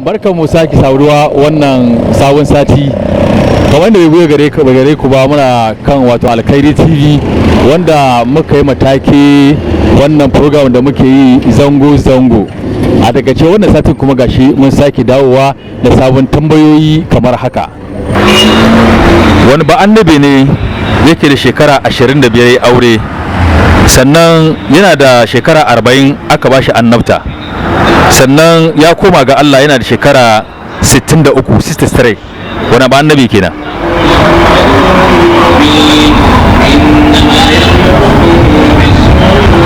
Barkan mu sake saduwa wannan sabon sati. Kamar da bai gare ku ba, muna kan wato Alkhairi TV, wanda muka yi mataki wannan program da muke yi zango zango. A takaice, wannan satin kuma gashi mun sake dawowa da sabon tambayoyi kamar haka. Wani ba annabi ne yake da shekara 25 ya aure, sannan yana da shekara 40 aka bashi annabta, sannan ya koma ga Allah yana da shekara 63, 63? Wani ba annabi kenan?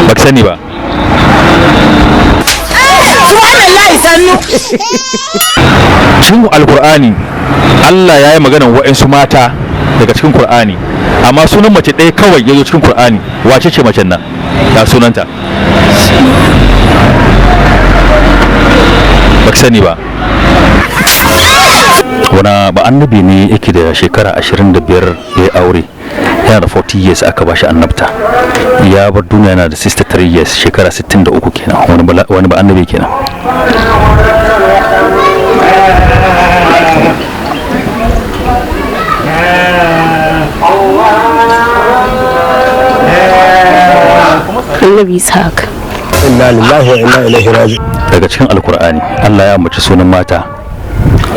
Ba sani ba. Subhanallahi, sannu. Cikin Alkur'ani, Allah ya yi maganar wa'insu mata daga cikin Kur'ani, amma sunan mace ɗaya kawai ya zo cikin Kur'ani. Wace ce macen nan? Ya sunanta? Ba sani ba. Wani ba annabi ne yake da shekara 25 ya aure, yana da 40 years aka bashi annabta, ya bar duniya yana da 63 years, shekara 63 kenan? Wani ba annabi kenan? Annabi Ishaq. Inna lillahi wa inna ilaihi raji'un. Daga cikin Alkur'ani, Allah ya ambaci sunan mata,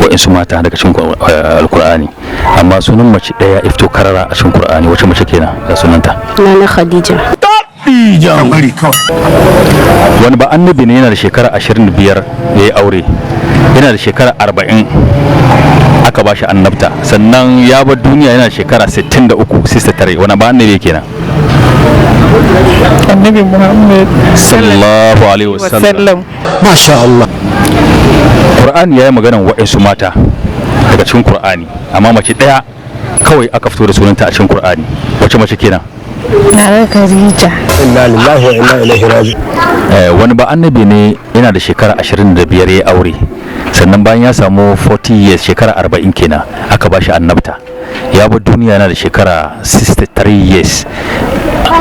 wa'insu mata daga cikin Alkur'ani, amma sunan mace ɗaya ya fito karara a cikin Kur'ani. Wace mace kenan? Ga sunanta? Nana Khadija. Bari kawai. Wani ba annabi ne yana da shekara 25 ya yi aure, yana da shekara 40 aka ba shi annabta, sannan ya bar duniya yana da shekara 63, 63? Wani ba annabi kenan? Annabi Muhammad. Sallallahu alaihi wasallam. Wasallam. Masha Allah. Qur'ani ya yi maganar wa'insu mata daga cikin Qur'ani, amma mace ɗaya kawai aka fito da sunanta a cikin Qur'ani. Wace mace kenan? Nana Khadija. Inna lillahi wa inna ilaihi raji'un. Wani ba annabi ne yana da shekara 25 ya aure, sannan bayan ya samu 40 years, shekara 40 kenan, aka ba shi annabta, ya bar duniya yana da shekara 63 years,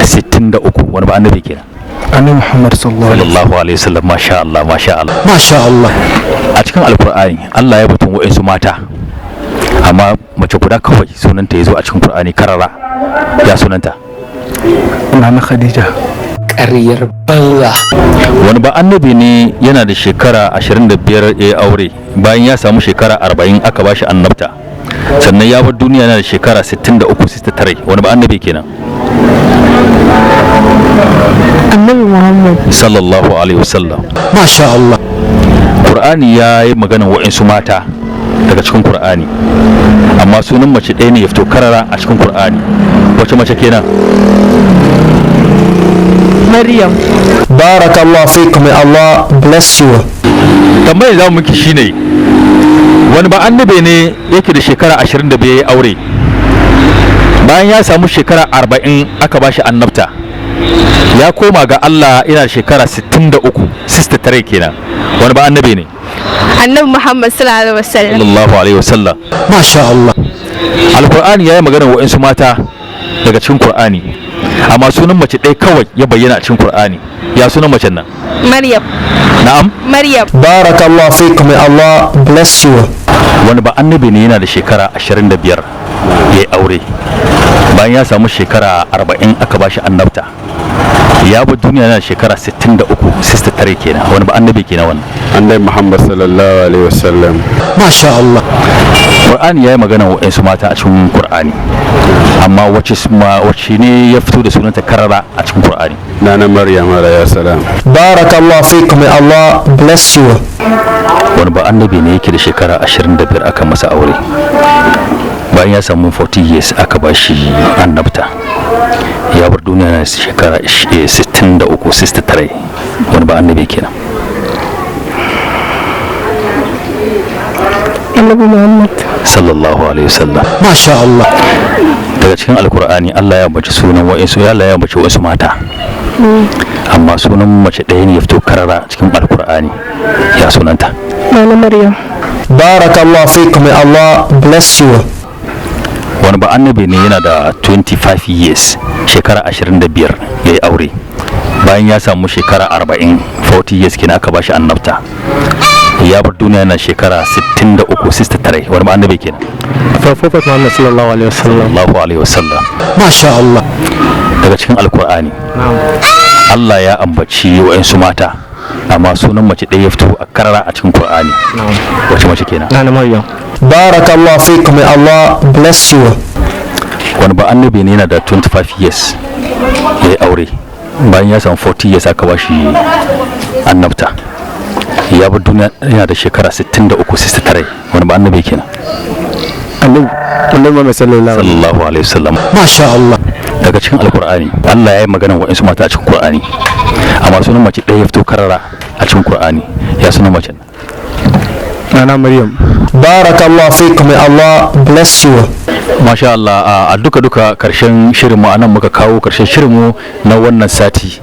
63? Wani ba annabi kenan? Annabi Muhammad sallallahu alaihi. Sallallahu alaihi wasallam. Masha Allah, masha Allah. Masha Allah. A cikin Alkur'ani, Allah ya batun wa'insu mata, amma mace guda kawai sunanta ya zo a cikin Kur'ani karara. Ya sunanta? Nana Khadija. Ƙaryar banza. Wani ba annabi ne yana da shekara 25 ya aure, bayan ya samu shekara 40 aka ba shi annabta, sannan ya bar duniya yana da shekara 63, 63? Wani ba annabi kenan? Annabi Muhammad. Sallallahu alaihi wasallam. Masha Allah. Qur'ani ya yi maganar wa'insu mata daga cikin Qur'ani, amma sunan mace ɗaya ne ya fito karara a cikin Qur'ani. Wace mace kenan? Maryam. Barakallahu fikum, may Allah bless you. Tambayar za mu miki shine, wani ba annabi ne yake da shekara 25 ya aure, bayan ya samu shekara 40 aka bashi annabta, ya koma ga Allah ina da shekara 63, 63 kenan? Wani ba annabi ne? Annabi Muhammad sallallahu alaihi wasallam. Sallallahu alaihi wasallam. Masha Allah. Alkur'ani ya yi maganar wa'insu mata daga cikin Qur'ani, amma sunan mace ɗaya kawai ya bayyana a cikin Qur'ani. Ya sunan macen nan? Maryam. Na'am? Maryam. Barakallahu fikum, may Allah bless you. Wani ba annabi ne yana da shekara 25 ya yi aure, bayan ya samu shekara 40 aka bashi annabta, ya bar duniya yana da shekara 63, 63 kenan? Wani ba annabi kenan wannan? Annabi Muhammad sallallahu alaihi wasallam. Masha Allah. Qur'ani ya yi magana wa'insu mata a cikin Qur'ani, amma wace ne ya fito da sunanta karara a cikin Qur'ani? Nana Maryam alayhi salam. Barakallahu fikum, may Allah bless you. Wani ba annabi ne yake da shekara 25 aka masa aure, bayan ya samu 40 years aka ba shi annabta, ya bar duniya na shekara 63, 63? Wani ba annabi kenan? Annabi Muhammad. Sallallahu alaihi wasallam. Masha Allah. Daga cikin Alkur'ani, Allah ya ambaci sunan wa'insu, Allah ya ambaci wasu mata, amma sunan mace ɗaya ne ya fito karara cikin Alkur'ani. Ya sunanta? Nana Maryam. Barakallahu fikum, may Allah bless you. Wani ba annabi ne yana da 25 years, shekara 25 ya yi aure, bayan ya samu shekara 40, 40 years kenan, aka bashi annabta, Ya bar duniya na shekara 63, 63. Wani annabi kenan? Prophet Muhammad sallallahu alaihi wasallam. Sallallahu alaihi wasallam. Masha Allah. Daga cikin Alkur'ani, Allah ya ambaci wa'insu mata, amma sunan mace ɗaya ya fito a karara a cikin Qur'ani. Wace mace kenan? Nana Maryam. Barakallahu fikum. May Allah bless you. Wani ba annabi ne yana da 25 years ya yi aure, bayan ya samu 40 years aka ba shi annabta? Ya bar duniya yana da shekara 63, 63. Wani ba annabi kenan? Annabi Muhammad sallallahu alaihi Sallallahu alaihi wasallam. Masha Allah. Daga cikin Alkur'ani, Allah ya yi magana wa'insu mata a cikin Qur'ani, amma sunan mace ɗaya ya fito karara a cikin Qur'ani. Ya sunan mace? Nana Maryam. Barakallahu fikum. May Allah bless you. Masha Allah. A duka duka karshen shirinmu anan muka kawo karshen shirinmu na wannan sati.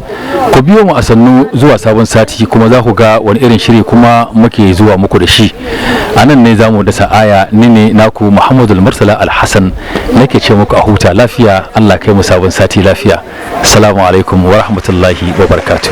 Ku biyo mu a sannu zuwa sabon sati kuma, za ku ga wani irin shiri kuma muke zuwa muku da shi. A nan ne za mu dasa aya. Ni ne naku Muhammadu Murtala Alhassan, nake ce muku a huta lafiya. Allah kai mu sabon sati lafiya. Assalamu alaikum wa rahmatullahi wa barakatuh.